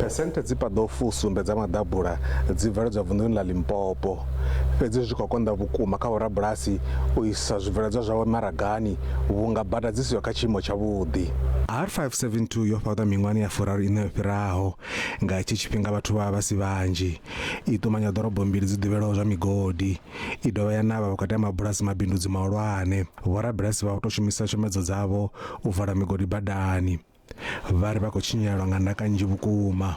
Phesenthe dzi paḓaho fusumbe dza maḓabula dzi bveledzwa vunḓuni ḽa Limpopo. Fhedzi zwi khou konḓa vhukuma kha vhorabulasi u isa zwibveledzwa zwavho mimaragani vhunga bada dzi siho kha tshiimo tshavhuḓi. R572 yo fhaṱwa miṅwahani ya furaru iṋa yo fhiraho. Nga hetshi tshifhinga vhathu vha vha vha si vhanzhi. I ṱumanya ḓorobo mbili dzi ḓivhelwaho zwa migodi. I dovha ya navha vhukati ha mabulasi mabindudzi mahulwane. Vhorabulasi vha vho tou shumisa tshomedzo dzavho u vala migodi badani. Vha ri vha khou tshinyalelwa nga ndaka nnzhi vhukuma.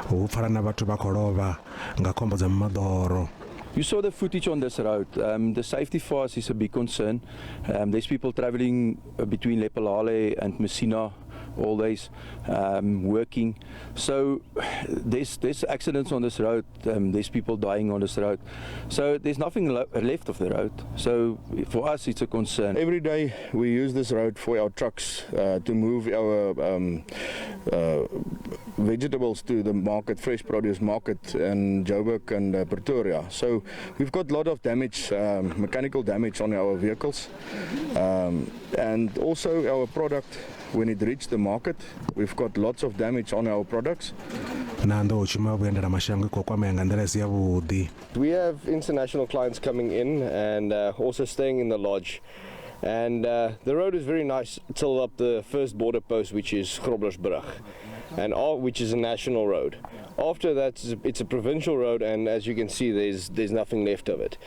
Hu pfala na vhathu vha khou lovha nga khombo dza mimoḓoro. You saw the footage on this road. The safety for us is a big concern. There's people traveling between Lephalale and Messina all days, working. So there's accidents on this road. There's people dying on this road. So there's nothing left of the road. So for us, it's a concern. Every day we use this road for our trucks to move our vegetables to the market, fresh produce market in Joburg and Pretoria. So we've got a lot of damage, mechanical damage on our vehicles. And also our product, when it reached the market, we've got lots of damage on our products. Na nḓowetshumo ya vhuendelamashango i khou kwamea nga nḓila i si yavhuḓi. We have international clients coming in and also staying in the lodge. And the road is very nice till up the first border post, which is Groblersbrug, and all, which is a national road. After that, it's a provincial road, and as you can see, there's nothing left of it.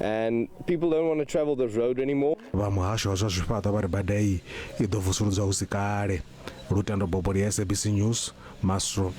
And people don't want to travel this road anymore. Vha muhasho wa zwa zwifhaṱo vha ri bada iyi i ḓo vusuludzwa hu si kale. Lutendo Boboli, SABC News, Masro.